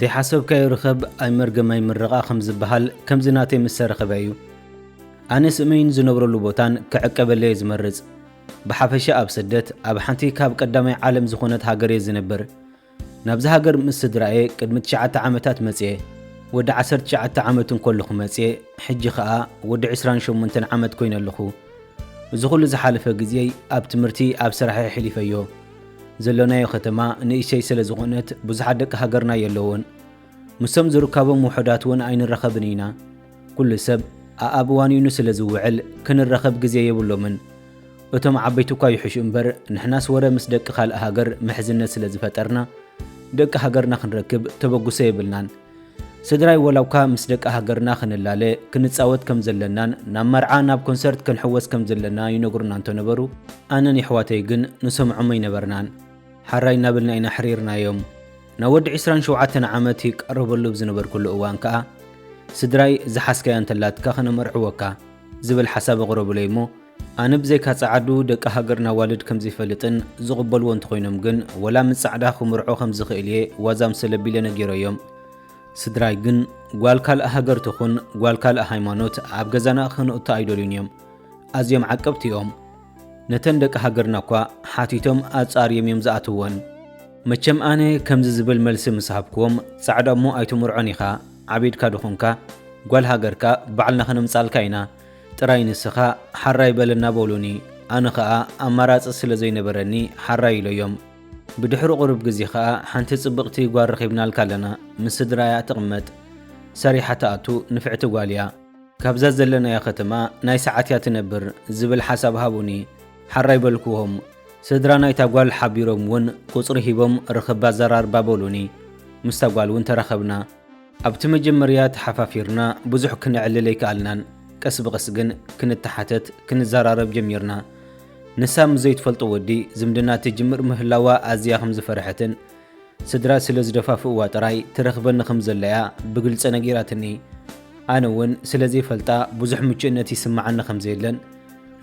ዘይሓሰብካዮ ርኸብ ኣይመርገም ኣይምረቓ ከም ዝበሃል ከምዚ ናተይ ምስ ተረኸበ እዩ። ኣነ ስመይን ዝነብረሉ ቦታን ክዕቀበለይ እየ ዝመርጽ። ብሓፈሻ ኣብ ስደት ኣብ ሓንቲ ካብ ቀዳማይ ዓለም ዝኾነት ሃገር እየ ዝነብር። ናብዚ ሃገር ምስ ስድራየ ቅድሚ ትሽዓተ ዓመታት መጽየ። ወዲ ዓሰርተ ትሽዓተ ዓመት እንከለኹ መጽየ፣ ሕጂ ኸኣ ወዲ ዕስራን ሸሞንተን ዓመት ኮይነ ኣለኹ። እዚ ኩሉ ዝሓለፈ ግዜይ ኣብ ትምህርቲ ኣብ ስራሕ የሕሊፈዮ። ዘሎናዮ ከተማ ንእሽተይ ስለ ዝኾነት ብዙሓት ደቂ ሃገርና የለውን። ምስቶም ዝርካቦም ውሑዳት እውን ኣይንራኸብን ኢና። ኩሉ ሰብ ኣኣብ ዋኒኑ ስለ ዝውዕል ክንራኸብ ግዜ የብሎምን። እቶም ዓበይቲ እኳ ይሕሹ እምበር ንሕናስ ወረ ምስ ደቂ ካልእ ሃገር ምሕዝነት ስለ ዝፈጠርና ደቂ ሃገርና ክንረክብ ተበግሶ የብልናን። ስድራይ ወላ እኳ ምስ ደቂ ሃገርና ክንላለ ክንጻወት ከም ዘለናን ናብ መርዓ ናብ ኮንሰርት ክንሕወስ ከም ዘለና ይነግሩና እንተነበሩ ኣነን የሕዋተይ ግን ንሰምዖም ኣይነበርናን። ሓራይ እናበልና ኢና ኣሕሪርናዮም። ናብ ወዲ ዕስራን ሸውዓተን ዓመት ይቃረበሉ ኣብ ዝነበርኩሉ እዋን ከኣ ስድራይ ዝሓዝካያ እንተላትካ ከነመርዕወካ ዝብል ሓሳብ ኣቕረቡለይ እሞ ኣነ ብዘይካ ጸዓዱ ደቂ ሃገርና ዋልድ ከም ዘይፈልጥን ዝቕበልዎ እንተኾይኖም ግን ወላ ምስ ጻዕዳ ክምርዖ ከም ዝኽእል እየ ዋዛ ምሰል ኣቢለ ነጊረዮም። ስድራይ ግን ጓል ካልእ ሃገር ትኹን ጓል ካልእ ሃይማኖት ኣብ ገዛና ክነእቱ ኣይደልዩን እዮም። ኣዝዮም ዓቀብቲ እዮም። ነተን ደቂ ሃገርና እኳ ሓቲቶም ኣጻርዮም እዮም ዝኣትወን። መቸም ኣነ ከምዚ ዝብል መልሲ ምስ ሃብክዎም ጻዕዳ እሞ ኣይትምርዖን ኢኻ ዓቢድካ ድኹንካ ጓል ሃገርካ ባዕልና ከነምጻልካ ኢና ጥራይ ንስኻ ሓራይ በለና በሉኒ። ኣነ ኸኣ ኣማራጺ ስለ ዘይነበረኒ ሓራይ ኢለዮም። ብድሕሪ ቁሩብ ግዜ ኸኣ ሓንቲ ጽብቕቲ ጓል ረኺብናልካ ኣለና ምስ ስድራያ ትቕመጥ ሰሪሓ ትኣቱ ንፍዕቲ ጓል እያ። ካብዛ ዘለናያ ከተማ ናይ ሰዓት እያ ትነብር ዝብል ሓሳብ ሃቡኒ። ሓራይ በልክዎም። ስድራ ናይታ ጓል ሓቢሮም እውን ቁጽሪ ሂቦም ርኽብ ኣዘራርባ በሉኒ። ምስታ ጓል እውን ተራኸብና። ኣብቲ መጀመርያ ተሓፋፊርና ብዙሕ ክነዕልል ኣይከኣልናን። ቀስ ብቐስ ግን ክንተሓተት ክንዘራረብ ጀሚርና። ንሳ ምስ ዘይትፈልጦ ወዲ ዝምድና ትጅምር ምህላዋ ኣዝያ ከም ዝፈርሐትን ስድራ ስለ ዝደፋፍእዋ ጥራይ ትረኽበኒ ከም ዘለያ ብግልጺ ነጊራትኒ። ኣነ እውን ስለ ዘይፈልጣ ብዙሕ ምቹእነት ይስምዓኒ ከም ዘየለን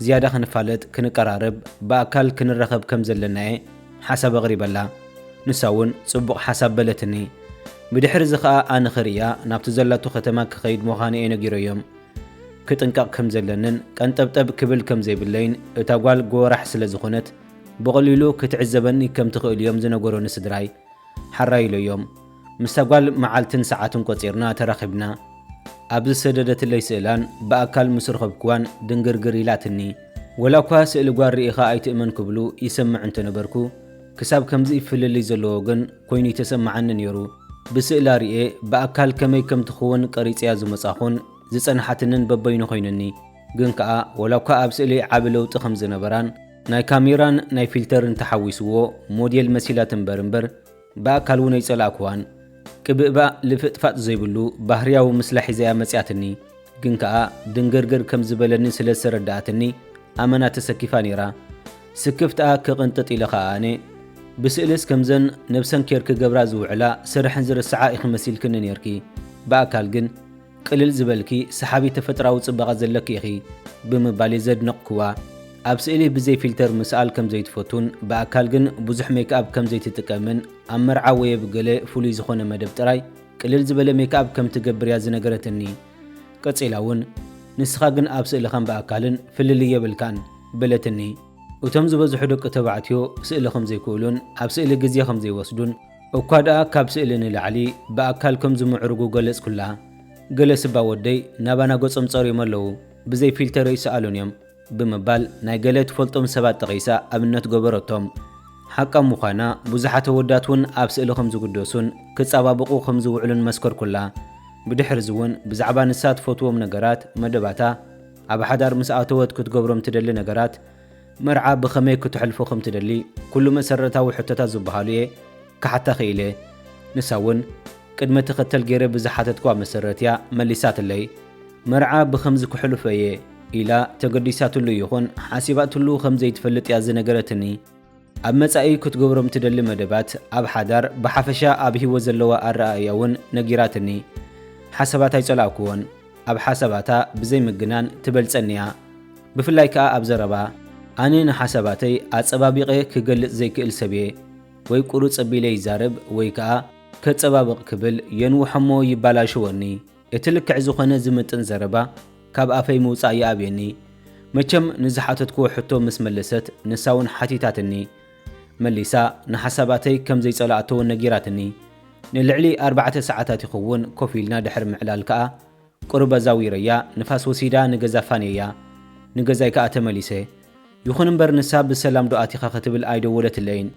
ዝያዳ ክንፋለጥ ክንቀራረብ ብኣካል ክንራኸብ ከም ዘለናየ ሓሳብ ኣቕሪበላ። ንሳ እውን ጽቡቕ ሓሳብ በለትኒ። ብድሕሪ እዚ ኸኣ ኣነ ክርእያ ናብቲ ዘላቶ ከተማ ክኸይድ ምዃነ እየ ነጊረዮም። ክጥንቀቕ ከም ዘለንን ቀንጠብጠብ ክብል ከም ዘይብለይን እታ ጓል ጎራሕ ስለ ዝኾነት ብቐሊሉ ክትዕዘበኒ ከም ትኽእል እዮም ዝነገሩኒ ስድራይ። ሓራይ ኢለዮም። ምስታ ጓል መዓልትን ሰዓትን ቆጺርና ተራኺብና። ኣብ ዝሰደደትለይ ስእላን ብኣካል ምስ ረኸብክዋን ድንግርግር ኢላትኒ። ወላ እኳ ስእሊ ጓል ርኢኻ ኣይትእመን ክብሉ ይሰምዕ እንተነበርኩ፣ ክሳብ ከምዚ ፍልልይ ዘለዎ ግን ኮይኑ ይተሰምዓኒ ነይሩ። ብስእላ ርኤ ብኣካል ከመይ ከም ትኸውን ቀሪጸያ ዝመጻኹን ዝጸንሓትንን በበይኑ ኮይኑኒ። ግን ከኣ ወላ እኳ ኣብ ስእሊ ዓቢ ለውጢ ከም ዝነበራን ናይ ካሜራን ናይ ፊልተርን ተሓዊስዎ ሞዴል መሲላ ትንበር እምበር ብኣካል እውን ኣይጸላእክዋን። ቅብእባእ ልፍጥፋጥ ዘይብሉ ባህርያዊ ምስላ ሒዛያ መጺኣትኒ። ግን ከኣ ድንግርግር ከም ዝበለኒ ስለ ዝተረድኣትኒ ኣመና ተሰኪፋ ነይራ። ስክፍትኣ ክቕንጥጥ ኢለ ከኣ ኣነ ብስእልስ ከምዘን ነብሰን ኬር ክገብራ ዝውዕላ ስርሐን ዝረስዓ ኢኺ መሲልክኒ ነይርኪ። ብኣካል ግን ቅልል ዝበልኪ ሰሓቢ ተፈጥራዊ ጽባቐ ዘለኪ ኢኺ ብምባል እየ ዘድነቕክዋ። ኣብ ስእሊ ብዘይ ፊልተር ምስኣል ከም ዘይትፈቱን ብኣካል ግን ብዙሕ ሜክኣፕ ከም ዘይትጥቀምን ኣብ መርዓ ወይ ኣብ ገለ ፍሉይ ዝኾነ መደብ ጥራይ ቅልል ዝበለ ሜክኣፕ ከም ትገብር እያ ዝነገረትኒ። ቀጺላ እውን ንስኻ ግን ኣብ ስእልኻን ብኣካልን ፍልልይ የብልካን በለትኒ። እቶም ዝበዝሑ ደቂ ተባዕትዮ ስእሊ ከም ዘይክእሉን ኣብ ስእሊ ግዜ ከም ዘይወስዱን እኳ ደኣ ካብ ስእሊ ንላዕሊ ብኣካል ከም ዝምዕርጉ ገለጽኩላ። ገለ ስባ ወደይ ናባና ገጾም ጸርዮም ኣለዉ፣ ብዘይ ፊልተር ኣይሰኣሉን እዮም ብምባል ናይ ገለ ትፈልጦም ሰባት ጠቒሳ ኣብነት ገበረቶም። ሓቃ ምዃና ብዙሓት ኣወዳት እውን ኣብ ስእሊ ከም ዝግደሱን ክጻባብቑ ከም ዝውዕሉን መስከርኩላ። ብድሕርዚ እውን ብዛዕባ ንሳ ትፈትዎም ነገራት፣ መደባታ፣ ኣብ ሓዳር ምስ ኣተወት ክትገብሮም ትደሊ ነገራት፣ መርዓ ብኸመይ ክትሕልፎ ከም ትደሊ ኩሉ መሰረታዊ ሕቶታት ዝበሃሉ እየ ክሓታ ክኢለ። ንሳ እውን ቅድመ ተኸተል ገይረ ብዝሓተትኳ መሰረት እያ መሊሳትለይ። መርዓ ብኸምዚ ክሕልፎ እየ ኢላ ተገዲሳትሉ ይኹን ሓሲባትሉ ከም ዘይትፈልጥ እያ ዝነገረትኒ። ኣብ መጻኢ ክትገብሮም ትደሊ መደባት ኣብ ሓዳር ብሓፈሻ ኣብ ህይወት ዘለዋ ኣረኣእያ እውን ነጊራትኒ። ሓሳባት ኣይጸላእክዎን። ኣብ ሓሳባታ ብዘይ ምግናን ትበልጸኒ እያ። ብፍላይ ከኣ ኣብ ዘረባ። ኣነ ንሓሳባተይ ኣጸባቢቐ ክገልጽ ዘይክእል ሰብ እየ። ወይ ቁሩጽ ኣቢለ ይዛረብ ወይ ከኣ ከጸባብቕ ክብል የንውሖሞ ይባላሽወኒ። እቲ ልክዕ ዝኾነ ዝምጥን ዘረባ ካብ ኣፈይ ምውጻእ ይኣብየኒ። መቸም ንዝሓተትክዎ ሕቶ ምስ መለሰት፣ ንሳ እውን ሓቲታትኒ። መሊሳ ንሓሳባተይ ከም ዘይጸላእቶ እውን ነጊራትኒ። ንልዕሊ ኣርባዕተ ሰዓታት ይኸውን ኮፍ ኢልና ድሕሪ ምዕላል ከኣ፣ ቁሩብ ኣዛዊረያ፣ ንፋስ ወሲዳ ንገዛ ፋንየያ። ንገዛይ ከኣ ተመሊሰ። ይኹን እምበር ንሳ ብሰላም ዶ ኣቲኻ ክትብል ኣይደወለትለይን።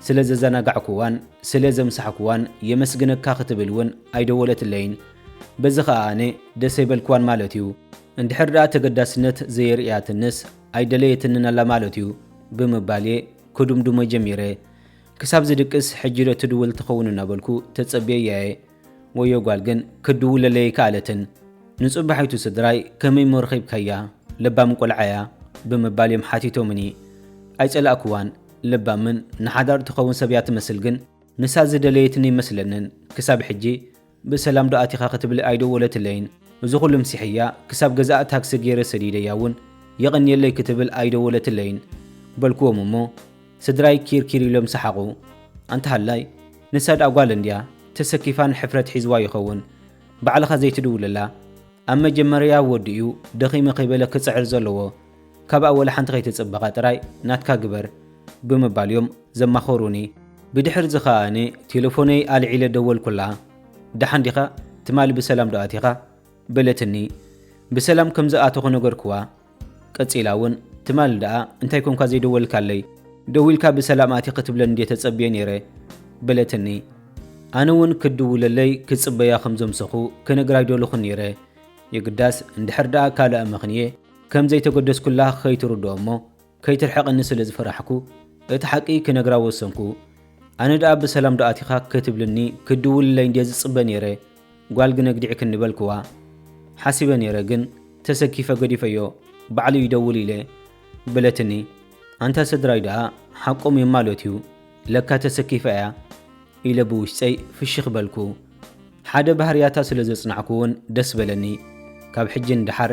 ስለ ዘዘናጋዕኩዋን ስለ ዘምሳሕኩዋን የመስግነካ ክትብል እውን ኣይደወለትለይን። በዚ ኸኣ ኣነ ደስ ኣይበልክዋን ማለት እዩ። እንድሕር ደኣ ተገዳስነት ዘየርእያትንስ ኣይደለየትንን ኣላ ማለት እዩ ብምባል እየ ክድምድሞ ጀሚረ። ክሳብ ዝድቅስ ሕጂ ዶ ትድውል ትኸውን እናበልኩ ተጸብየያ እየ። ወዮ ጓል ግን ክትድውለለይ ኣይከኣለትን። ንጽባሒቱ ስድራይ ከመይ እሞ ረኺብካያ? ለባም ቆልዓ እያ ብምባል እዮም ሓቲቶምኒ። ኣይጸላእክዋን። ለባምን ንሓዳር ትኸውን ሰብ እያ ትመስል፣ ግን ንሳ ዝደለየትኒ ኣይመስለንን። ክሳብ ሕጂ ብሰላም ዶ ኣቲኻ ክትብል ኣይደወለትለይን። እዚ ኩሉ ምሲሕያ ክሳብ ገዛእ ታክሲ ገይረ ሰዲደያ እውን የቐንየለይ ክትብል ኣይደወለትለይን በልክዎም እሞ ስድራይ ኪርኪር ኢሎም ሰሓቑ። ኣንታ ሃላይ፣ ንሳ ደኣ ጓል እንድያ፣ ተሰኪፋን ሕፍረት ሒዝዋ ይኸውን። ባዕልኻ ዘይትድውለላ። ኣብ መጀመርያ ወዲ እዩ፣ ደኺመ ከይበለ ክጽዕር ዘለዎ። ካብኣ ወላ ሓንቲ ከይትጽበኻ ጥራይ ናትካ ግበር ብምባል እዮም ዘማኸሩኒ። ብድሕርዚ ከኣ ኣነ ቴሌፎነይ ኣልዒለ ደወልኩላ። ደሓን ዲኻ? ትማሊ ብሰላም ዶ ኣቲኻ? በለትኒ። ብሰላም ከም ዝኣተኹ ነገርክዋ። ቀጺላ እውን፣ ትማሊ ደኣ እንታይ ኮንካ ዘይደወልካለይ? ደዊልካ ብሰላም ኣቲኺ ክትብለኒ ድየ ተጸብየ ነይረ? በለትኒ። ኣነ እውን ክትድውለለይ ክጽበያ ከም ዘምሰኹ ክነግራ ኣይደለኹን ነይረ። የግዳስ እንድሕር ደኣ ካልእ ኣመኽንየ ከም ዘይተገደስኩላ ከይትርድኦ እሞ ከይትርሕቐኒ ስለ ዝፈራሕኩ፣ እቲ ሓቂ ክነግራ ወሰንኩ። ኣነ ደኣ ብሰላም ዶ ኣቲኻ ክትብልኒ ክድውልለይ እንድየ ዝጽበ ነይረ። ጓል ግን ኣግዲዕክኒ በልክዋ። ሓሲበ ነይረ ግን ተሰኪፈ ገዲፈዮ። ባዕሉ ይደውል ኢለ በለትኒ። ኣንታ ስድራይ ደኣ ሓቆም እዮም ማለት እዩ። ለካ ተሰኪፈ እያ ኢለ ብውሽጠይ ፍሽኽ በልኩ። ሓደ ባህርያታ ስለ ዘጽናዕኩ እውን ደስ በለኒ። ካብ ሕጂ ንደሓር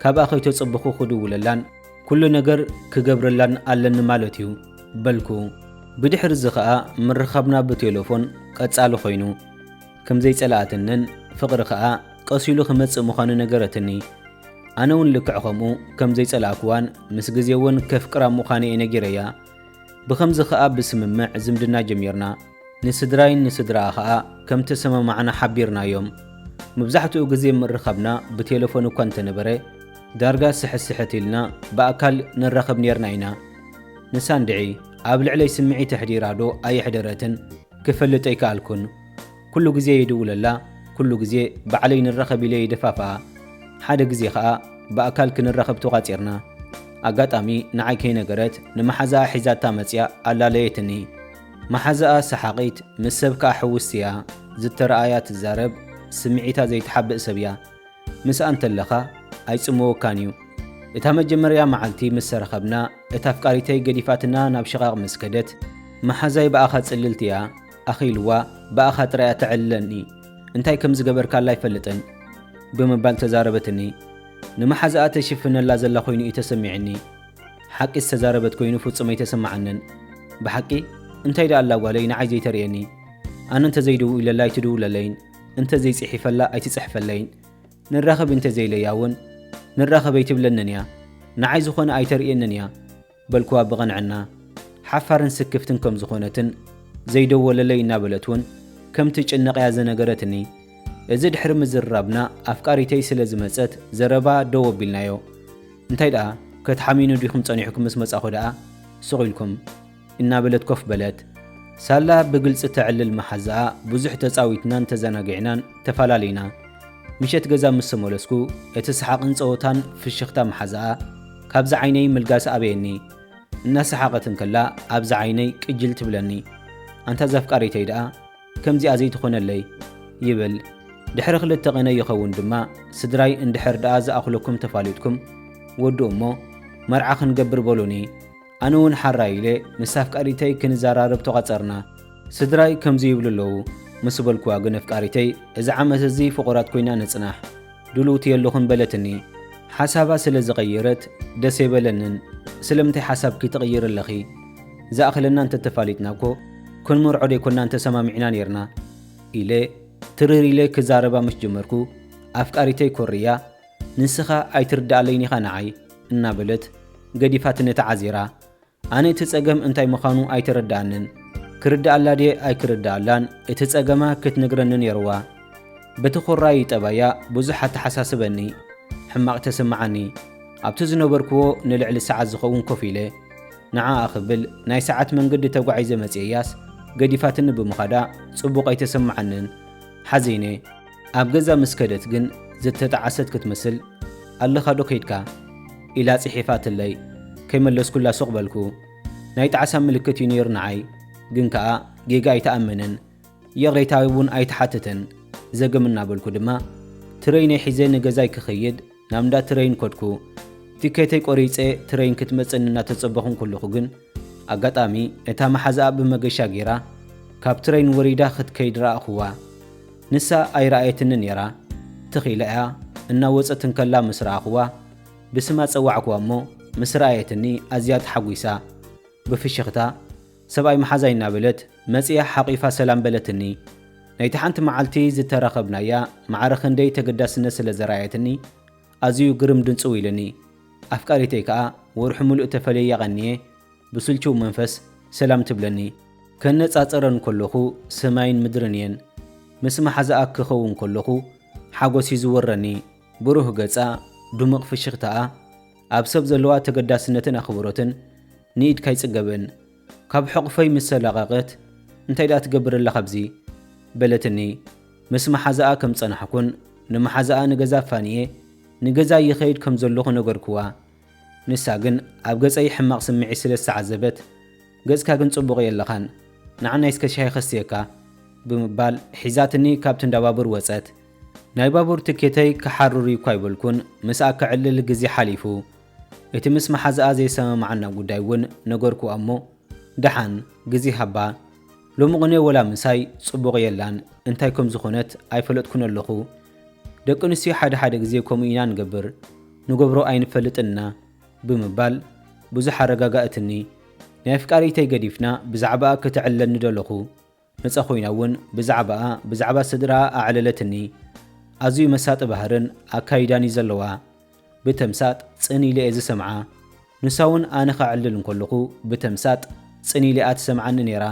ካብኣ ከይተጸበኹ ክድውለላን ኩሉ ነገር ክገብረላን ኣለኒ ማለት እዩ በልኩ። ብድሕሪ እዚ ኸኣ ምርኻብና ብቴሌፎን ቀጻሊ ኾይኑ። ከም ዘይጸላኣትንን ፍቕሪ ኸኣ ቀስ ኢሉ ክመጽእ ምዃኑ ነገረትኒ። ኣነ እውን ልክዕ ከምኡ ከም ዘይጸላእክዋን ምስ ግዜ እውን ከፍቅራ ምዃነ እየ ነጊረያ። ብኸምዚ ኸኣ ብስምምዕ ዝምድና ጀሚርና። ንስድራይን ንስድራኣ ኸኣ ከም ተሰማማዕና ሓቢርናዮም። መብዛሕትኡ ግዜ ምርኻብና ብቴሌፎን እኳ እንተነበረ፣ ዳርጋ ስሕት ስሕት ኢልና ብኣካል ንራኸብ ኔርና ኢና። ንሳ እንድዒ ኣብ ልዕለይ ስምዒት ኣሕዲራ ዶ ኣየሕደረትን ክፈልጥ ኣይከኣልኩን። ኩሉ ግዜ ይድውለላ፣ ኩሉ ግዜ ባዕለይ ንራኸብ ኢለ ይደፋፍኣ። ሓደ ግዜ ኸኣ ብኣካል ክንራኸብ ተቋጺርና። ኣጋጣሚ ንዓይ ከይነገረት ንመሓዛኣ ሒዛታ መጽያ ኣላለየትኒ። መሓዛኣ ሰሓቒት፣ ምስ ሰብ ከኣ ሕውስቲ እያ። ዝተረኣያ ትዛረብ፣ ስምዒታ ዘይትሓብእ ሰብ እያ። ምስኣ እንተለኻ ኣይጽመወካን እዩ። እታ መጀመርያ መዓልቲ ምስ ተራኸብና፣ እታ ኣፍቃሪተይ ገዲፋትና ናብ ሽቓቕ ምስ ከደት፣ መሓዛይ ብኣኻ ጽልልቲ እያ፣ ኣኺልዋ፣ ብኣኻ ጥራይ እያ ተዕልለኒ። እንታይ ከም ዝገበርካላ ኣይፈልጥን ብምባል ተዛረበትኒ። ንመሓዛኣ ተሽፍነላ ዘላ ኮይኑ እዩ ተሰሚዕኒ። ሓቂ ዝተዛረበት ኮይኑ ፍጹም ኣይተሰማዓንን። ብሓቂ እንታይ ደኣ ኣላ ጓለይ ንዓይ ዘይተርእየኒ? ኣነ እንተ ዘይድውለላ ኣይትድውለለይን፣ እንተ ዘይጽሒፈላ ኣይትጽሕፈለይን። ንራኸብ እንተ ዘይለያ እውን ንራኸብ ኣይትብለንን እያ። ንዓይ ዝኾነ ኣይተርእየንን እያ በልክዋ ብቕንዕና። ሓፋርን ስክፍትን ከም ዝኾነትን ዘይደወለለይ እናበለት እውን ከም ትጭነቕ እያ ዝነገረትኒ። እዚ ድሕሪ ምዝርራብና ኣፍቃሪተይ ስለ ዝመጸት ዘረባ ደው ኣቢልናዮ። እንታይ ደኣ፣ ከትሓሚኑ ዲኹም ጸኒሕኩም ምስ መጻኹ ደኣ ስቕ ኢልኩም? እናበለት ኮፍ በለት። ሳላ ብግልጺ ተዕልል መሓዛኣ ብዙሕ ተጻዊትናን ተዘናጊዕናን ተፈላለይና። ምሸት ገዛ ምስ ተመለስኩ፣ እቲ ሰሓቕን ጸወታን ፍሽኽታ መሓዛኣ ካብዛ ዓይነይ ምልጋስ ኣበየኒ። እናሰሓቐት እንከላ ኣብዛ ዓይነይ ቅጅል ትብለኒ። ኣንታ ዛፍቃሪተይ ደኣ ከምዚኣ ዘይትኾነለይ ይብል። ድሕሪ ክልተ ቐነ ይኸውን ድማ፣ ስድራይ እንድሕር ደኣ ዝኣኽለኩም ተፋሊጥኩም፣ ወዱ እሞ መርዓ ክንገብር በሉኒ። ኣነ እውን ሓራይ ኢለ ምስ ኣፍቃሪተይ ክንዘራረብ ተቋጸርና። ስድራይ ከምዚ ይብሉ ኣለዉ ምስ በልኩዋ ግን ኣፍቃሪተይ፣ እዚ ዓመት እዚ ፍቑራት ኮይና ንጽናሕ፣ ድልውቲ የለኹን በለትኒ። ሓሳባ ስለ ዝቐየረት ደስ ኣይበለንን። ስለምንታይ ሓሳብኪ ትቕይሪ ኣለኺ? ዝኣኽለና እንተተፋሊጥና እኮ ክንምርዖ ደይኮናን ተሰማሚዕና ኔርና። ኢለ ትርር ኢለ ክዛረባ ምስ ጀመርኩ፣ ኣፍቃሪተይ ኮርያ፣ "ንስኻ ኣይትርድኣለይን ኢኻ ንዓይ" እናበለት ገዲፋትኒ ተዓዚራ። ኣነ እቲ ጸገም እንታይ ምዃኑ ኣይተረድኣንን። ክርድኣላ ድየ ኣይክርድኣላን እቲ ጸገማ ክትነግረኒ ነይርዋ። በቲ ኮራይ ጠባያ ብዙሕ ኣተሓሳስበኒ። ሕማቕ ተሰምዓኒ። ኣብቲ ዝነበርክዎ ንልዕሊ ሰዓት ዝኸውን ኮፍ ኢለ፣ ንዓኣ ክብል ናይ ሰዓት መንገዲ ተጓዒዘ መጽየያስ፣ ገዲፋትኒ ብምኻዳ ጽቡቕ ኣይተሰምዓንን። ሓዚነ። ኣብ ገዛ ምስ ከደት ግን ዝተጣዓሰት ክትመስል፣ "ኣለኻ ዶ ከይድካ?" ኢላ ጽሒፋትለይ። ከይመለስኩላ ሱቕ በልኩ። ናይ ጣዕሳ ምልክት እዩ ነይሩ ንዓይ። ግን ከኣ ጌጋ ኣይተኣምንን። ይቕሬታ እውን ኣይተሓትትን። ዘገም እናበልኩ ድማ ትረይነይ ሒዘ ንገዛይ ክኸይድ ናብ እንዳ ትረይን ከድኩ። ቲኬተይ ቆሪጸ ትረይን ክትመጸኒ እናተጸበኹ እንከለኹ ግን ኣጋጣሚ እታ መሓዛኣ ብመገሻ ገይራ ካብ ትረይን ወሪዳ ክትከይድ ረኣኹዋ። ንሳ ኣይረኣየትንን ነይራ። ትኽ ኢላ እያ እናወጸት እንከላ ምስ ረኣኹዋ ብስማ ጸዋዕኩዋ እሞ ምስ ረኣየትኒ ኣዝያ ተሓጒሳ። ብፍሽኽታ፣ "ሰብኣይ መሓዛይ" እናበለት መጺኣ ሓቒፋ ሰላም በለትኒ። ናይቲ ሓንቲ መዓልቲ ዝተራኸብናያ ማዕረ ክንደይ ተገዳስነት ስለ ዘርኣየትኒ ኣዝዩ ግርም ድንጽው ኢሉኒ። ኣፍቃሪተይ ከኣ ወርሒ ምሉእ ተፈልየያ ቀንየ ብስልችው መንፈስ ሰላም ትብለኒ። ከነጻጽረን ከለኹ ሰማይን ምድርን እየን። ምስ መሓዛኣ ክኸውን ከለኹ ሓጎስ እዩ ዝወረኒ። ብሩህ ገጻ፣ ድሙቕ ፍሽኽታኣ፣ ኣብ ሰብ ዘለዋ ተገዳስነትን ኣኽብሮትን ንኢድካ ኣይጽገብን። ካብ ሕቑፈይ ምስ ተላቐቐት፣ "እንታይ ደኣ ትገብር ኣለኻ ኣብዚ?" በለትኒ። ምስ መሓዛኣ ከም ጸናሕኩን ንመሓዛኣ ንገዛ ኣፋንየ ንገዛይ ይኸይድ ከም ዘለኹ ነገርክዋ። ንሳ ግን ኣብ ገጸይ ሕማቕ ስምዒት ስለ ዝተዓዘበት፣ "ገጽካ ግን ጽቡቕ የለኻን፣ ንዓናይ እስከ ሻሂ ከስትየካ" ብምባል ሒዛትኒ ካብቲ እንዳ ባቡር ወጸት። ናይ ባቡር ትኬተይ ክሓርር እዩ እኳ ኣይበልኩን፣ ምስኣ ክዕልል ግዜ ሓሊፉ። እቲ ምስ መሓዛኣ ዘይሰማማዓና ጉዳይ እውን ነገርኩዋ እሞ፣ "ደሓን ግዜ ሃባ፣ ሎሚ ቅነ ወላ ምሳይ ጽቡቕ የላን፣ እንታይ ከም ዝኾነት ኣይፈለጥኩን ኣለኹ። ደቂ ኣንስትዮ ሓደ ሓደ ግዜ ከምኡ ኢና ንገብር፣ ንገብሮ ኣይንፈልጥን ኢና" ብምባል ብዙሕ ኣረጋጋእትኒ። ናይ ኣፍቃሪተይ ገዲፍና ብዛዕባኣ ከተዕልለኒ ደለኹ። ነጻ ኮይና እውን ብዛዕባኣ፣ ብዛዕባ ስድራኣ ኣዕለለትኒ። ኣዝዩ መሳጢ ባህርን ኣካይዳን እዩ ዘለዋ። ብተምሳጥ ጽን ኢለ እየ ዝሰምዓ። ንሳ እውን ኣነ ከዕልል እንከለኹ ብተምሳጥ ጽን ኢለ እያ ትሰምዓኒ ነይራ።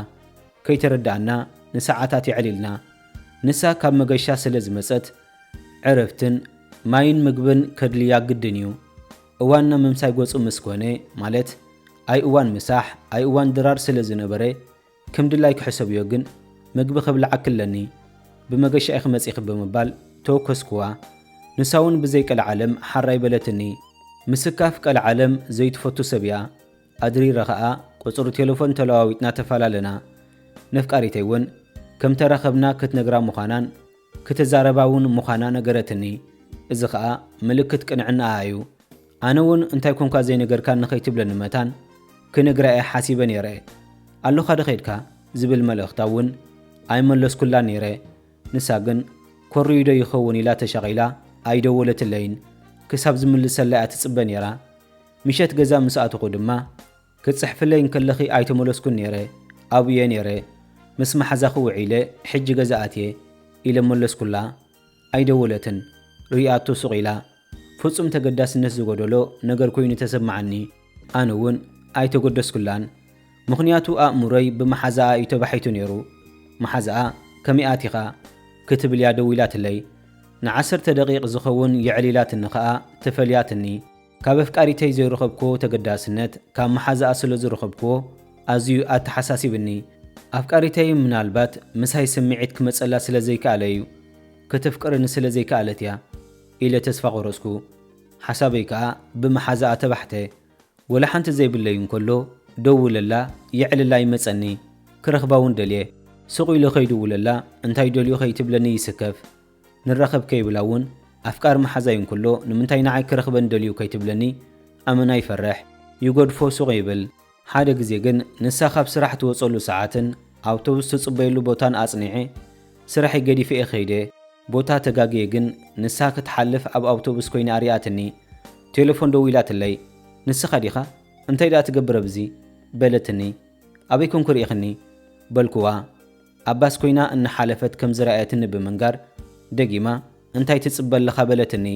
ከይተረድኣና ንሰዓታት የዕሊልና። ንሳ ካብ መገሻ ስለ ዝመጸት ዕረፍትን ማይን ምግብን ከድልያ ግድን እዩ። እዋንና ምምሳይ ገጹ ምስ ኮነ፣ ማለት ኣይ እዋን ምሳሕ ኣይ እዋን ድራር ስለ ዝነበረ፣ ከም ድላይ ክሕሰብዮ ግን፣ "ምግቢ ከብልዓኪ ኣለኒ፣ ብመገሻ ኢኺ መጺኺ" ብምባል ተወከስኩዋ። ንሳ እውን ብዘይ ቀልዓለም ሓራይ በለትኒ። ምስካፍ ቀልዓለም ዘይትፈቱ ሰብ እያ። ኣድሪረ ኸኣ ቁጽሪ ቴሌፎን ተለዋዊጥና ተፈላለና። ነፍቃሪተይ እውን ከም ተራኸብና ክትነግራ ምዃናን ክትዛረባ እውን ምዃና ነገረትኒ። እዚ ኸኣ ምልክት ቅንዕናኣ እዩ። ኣነ እውን እንታይ ኮንካ ዘይነገርካኒ ከይትብለኒ መታን ክነግራ እየ ሓሲበ ነይረ። "ኣሎኻ ዶ ኸይድካ?" ዝብል መልእኽታ እውን ኣይመለስኩላን ነይረ። ንሳ ግን ኮርዩ ዶ ይኸውን ኢላ ተሻቒላ ኣይደወለትለይን። ክሳብ ዝምልሰላ እያ ትጽበ ነይራ። ምሸት ገዛ ምስ ኣተኹ ድማ፣ "ክትጽሕፍለይ እንከለኺ ኣይተመለስኩን ነይረ፣ ኣብየ ነይረ። ምስ መሓዛኺ ውዒለ፣ ሕጂ ገዛ ኣትየ" ኢለ መለስኩላ። ኣይደወለትን። ርእያቶ ሱቕ ኢላ። ፍጹም ተገዳስነት ዝጎደሎ ነገር ኮይኑ ተሰማዓኒ። ኣነ እውን ኣይተገደስኩላን። ምኽንያቱ ኣእምሮይ ብመሓዛኣ እዩ ተባሒቱ ነይሩ። መሓዛኣ "ከመይ ኣቲኻ?" ክትብል እያ ደዊላትለይ። ንዓሰርተ ደቂቕ ዝኸውን የዕሊላትኒ ኸኣ ተፈልያትኒ። ካብ ኣፍቃሪተይ ዘይረኸብክዎ ተገዳስነት ካብ መሓዛኣ ስለ ዝረኸብክዎ ኣዝዩ ኣተሓሳሲብኒ። ኣፍቃሪተይ ምናልባት ምሳይ ስምዒት ክመጸላ ስለ ዘይከኣለ እዩ። ከተፍቅረኒ ስለ ዘይከኣለት እያ ኢለ ተስፋ ቆረጽኩ። ሓሳበይ ከኣ ብመሓዛኣ ተባሕተ። ወላ ሓንቲ ዘይብለይ እንከሎ ደውለላ፣ የዕልላ ይመጸኒ። ክረኽባ እውን ደልየ። ስቕ ኢለ ከይድውለላ እንታይ ደልዩ ከይትብለኒ ይስከፍ። ንራኸብ ከይብላ እውን ኣፍቃሪ መሓዛይ እንከሎ ንምንታይ ንዓይ ክረኽበኒ ደልዩ ከይትብለኒ ኣመና ይፈርሕ። ይገድፎ ሱቕ ይብል። ሓደ ግዜ ግን ንሳ ካብ ስራሕ ትወጸሉ ሰዓትን ኣውቶቡስ ትጽበየሉ ቦታን ኣጽኒዐ ስራሐይ ገዲፈ እየ ከይደ። ቦታ ተጋግየ ግን ንሳ ክትሓልፍ ኣብ ኣውቶቡስ ኮይና ሪኣትኒ። ቴሌፎን ደዊላትለይ። "ንስኻ ዲኻ? እንታይ ደኣ ትገብር ኣብዚ?" በለትኒ። "ኣበይ ኮንኩ ርኢኽኒ?" በልኩዋ። ኣብ ባስ ኮይና እናሓለፈት ከም ዝረኣየትኒ ብምንጋር፣ ደጊማ፣ "እንታይ ትጽበ ኣለኻ?" በለትኒ።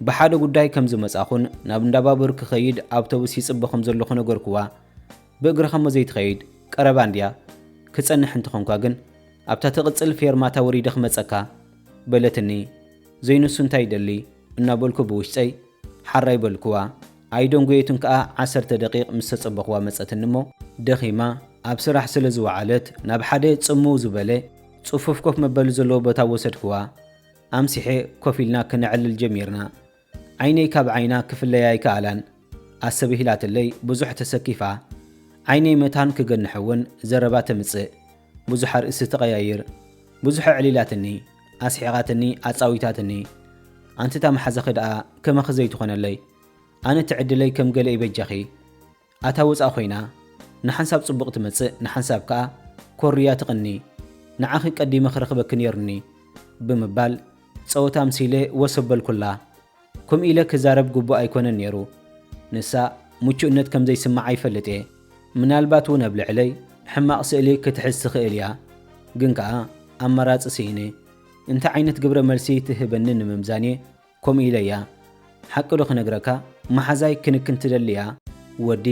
ብሓደ ጉዳይ ከም ዝመጻኹን ናብ እንዳባቡር ክኸይድ ኣውቶቡስ ይጽበ ከም ዘለኹ ነገርኩዋ። "ብእግርኻ እሞ ዘይትኸይድ፣ ቀረባ እንድያ። ክጸንሕ እንተኾንኳ ግን ኣብታ ትቕጽል ፌርማታ ወሪደ ክመጸካ" በለትኒ። ዘይንሱ እንታይ ይደሊ እናበልኩ ብውሽጠይ ሓራይ በልኩዋ። ኣይደንጎየትን ከኣ ዓሰርተ ደቂቕ ምስ ተጸበኹዋ መጸትኒ እሞ፣ ደኺማ ኣብ ስራሕ ስለ ዝወዓለት ናብ ሓደ ጽምው ዝበለ ጽፉፍ ኮፍ መበሊ ዘለዎ ቦታ ወሰድኩዋ። ኣምሲሐ ኮፍ ኢልና ክነዕልል ጀሚርና። ዓይነይ ካብ ዓይና ክፍለያ ኣይከኣላን። ኣሰቢሂላትለይ ብዙሕ ተሰኪፋ። ዓይነይ መታን ክገንሐ እውን ዘረባ ተምጽእ። ብዙሕ ኣርእስቲ ትቐያይር። ብዙሕ ኣዕሊላትኒ፣ ኣስሒቓትኒ፣ ኣጻዊታትኒ። ኣንቲ እታ መሓዛኺ ደኣ ከማኺ ዘይትኾነለይ። ኣነ እቲ ዕድለይ ከም ገለ እዩ በጃኺ። ኣታ ወጻእ ኮይና፣ ንሓንሳብ ጽቡቕ ትመጽእ፣ ንሓንሳብ ከኣ ኮርያ ትቕኒ። ንዓኺ ቀዲመ ክረኽበኪ ነይሩኒ ብምባል ጸወታ ኣምሲለ ወሰበልኩላ። ከምኡ ኢለ ክዛረብ ግቡእ ኣይኮነን ነይሩ። ንሳ ምቹእነት ከም ዘይስምዓ ይፈልጥ እየ። ምናልባት እውን ኣብ ልዕለይ ሕማቕ ስእሊ ክትሕዝ ትኽእል እያ። ግን ከኣ ኣማራጺ ስኢነ። እንታይ ዓይነት ግብረ መልሲ ትህበኒ ንምምዛን እየ ከምኡ ኢለያ። ሓቂ ዶ ክነግረካ፣ መሓዛይ ክንክን ትደሊ እያ። ወዲ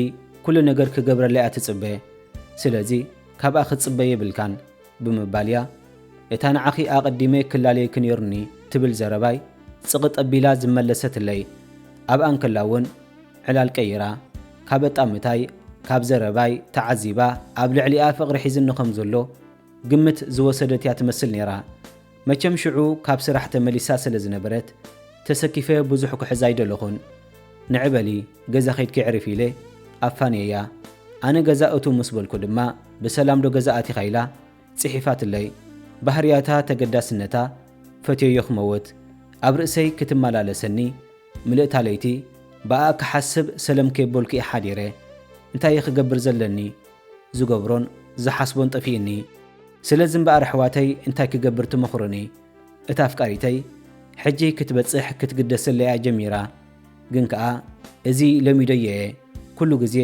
ኩሉ ነገር ክገብረላ እያ ትጽበ። ስለዚ ካብኣ ክትጽበ የብልካን ብምባል እያ እታ ንዓኺ ኣቐዲመ ክላለየኪ ነይሩኒ ትብል ዘረባይ ጽቕጥ ኣቢላ ዝመለሰትለይ። ኣብኣ እንከላ እውን ዕላል ቀይራ፣ ካብ ኣጣምታይ፣ ካብ ዘረባይ ተዓዚባ ኣብ ልዕሊኣ ፍቕሪ ሒዝኒ ከም ዘሎ ግምት ዝወሰደት እያ ትመስል ነይራ። መቸም ሽዑ ካብ ስራሕ ተመሊሳ ስለ ዝነበረት፣ ተሰኪፈ ብዙሕ ክሕዛ ኣይደለኹን። "ንዒ በሊ፣ ገዛ ኸይድኪ ኣዕርፊ" ኢለ ኣፋንየያ። ኣነ ገዛ እትው ምስ በልኩ ድማ፣ "ብሰላም ዶ ገዛ ኣቲኻ?" ኢላ ጽሒፋትለይ። ባህርያታ ተገዳስነታ ፈትየዮ ክመውት። ኣብ ርእሰይ ክትመላለሰኒ ምልእታ ለይቲ ብኣ ክሓስብ ሰለም ከየበልኩ እየ ሓዲረ። እንታይ እየ ክገብር ዘለኒ? ዝገብሮን ዝሓስቦን ጠፊእኒ። ስለዚ እምበኣር ኣሕዋተይ እንታይ ክገብር ትመኽሩኒ? እታ ኣፍቃሪተይ ሕጂ ክትበጽሕ ክትግደሰለይ እያ ጀሚራ። ግን ከኣ እዚ ለሚደዮ እየ። ኩሉ ግዜ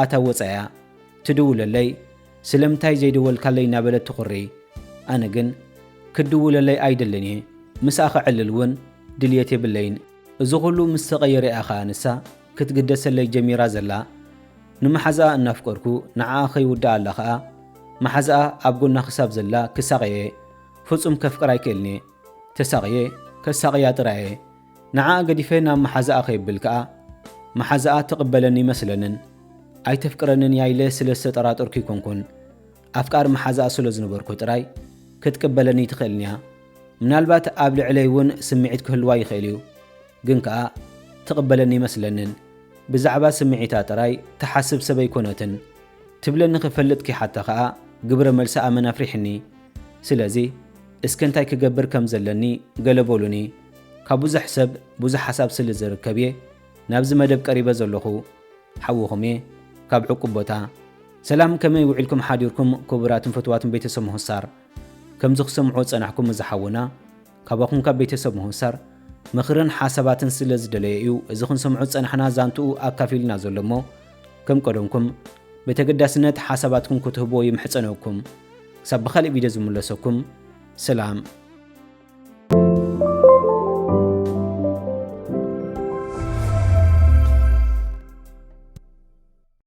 ኣታ ወጻ እያ። ትድውለለይ፣ "ስለምንታይ ዘይደወልካለይ?" እናበለት ትኹሪ። ኣነ ግን ክድውለለይ ኣይደልን እየ። ምስኣ ክዕልል እውን ድልየት የብለይን። እዚ ኩሉ ምስ ተቐየረ እያ ኸኣ ንሳ ክትግደሰለይ ጀሚራ ዘላ። ንመሓዛኣ እናፍቀርኩ ንዓኣ ከይውድኣላ ኸኣ፣ መሓዛኣ ኣብ ጎና ክሳብ ዘላ ክሳቐየ። ፍጹም ከፍቅራ ኣይክእልን እየ። ተሳቕየ፣ ከሳቕያ ጥራይ እየ። ንዓኣ ገዲፈ ናብ መሓዛኣ ከይብል ከኣ፣ መሓዛኣ ትቕበለኒ ኣይመስለንን። ኣይተፍቅረንን እያ ኢለ ስለ ዝተጠራጠርኩ ኣይኮንኩን። ኣፍቃሪ መሓዛኣ ስለ ዝነበርኩ ጥራይ ክትቅበለኒ ኣይትኽእልን እያ። ምናልባት ኣብ ልዕለይ እውን ስምዒት ክህልዋ ይኽእል እዩ። ግን ከኣ ትቕበለኒ ኣይመስለንን። ብዛዕባ ስምዒታ ጥራይ ትሓስብ ሰብ ኣይኮነትን። ትብለኒ ክፈልጥ ከይሓታ ከኣ ግብረ መልሲ ኣመን ኣፍሪሕኒ። ስለዚ እስከ እንታይ ክገብር ከም ዘለኒ ገለ በሉኒ። ካብ ብዙሕ ሰብ ብዙሕ ሓሳብ ስለ ዝርከብ እየ ናብዚ መደብ ቀሪበ ዘለኹ። ሓውኹም እየ ካብ ዕቁብ ቦታ። ሰላም፣ ከመይ ውዒልኩም ሓዲርኩም ክቡራትን ፍቱዋትን ቤተሰብ ምሁሳር? ከምዚ ክሰምዖ ዝጸናሕኩም እዚ ሓውና ካባኹም ካብ ቤተሰብ ምሁሳር ምኽርን ሓሳባትን ስለ ዝደለየ እዩ እዚ ክንሰምዖ ዝጸናሕና ዛንትኡ ኣካፊልና ዘሎ እሞ፣ ከም ቀደምኩም ብተገዳስነት ሓሳባትኩም ክትህብዎ ይምሕጸነኩም። ክሳብ ብኻልእ ቪድዮ ዝምለሰኩም፣ ሰላም።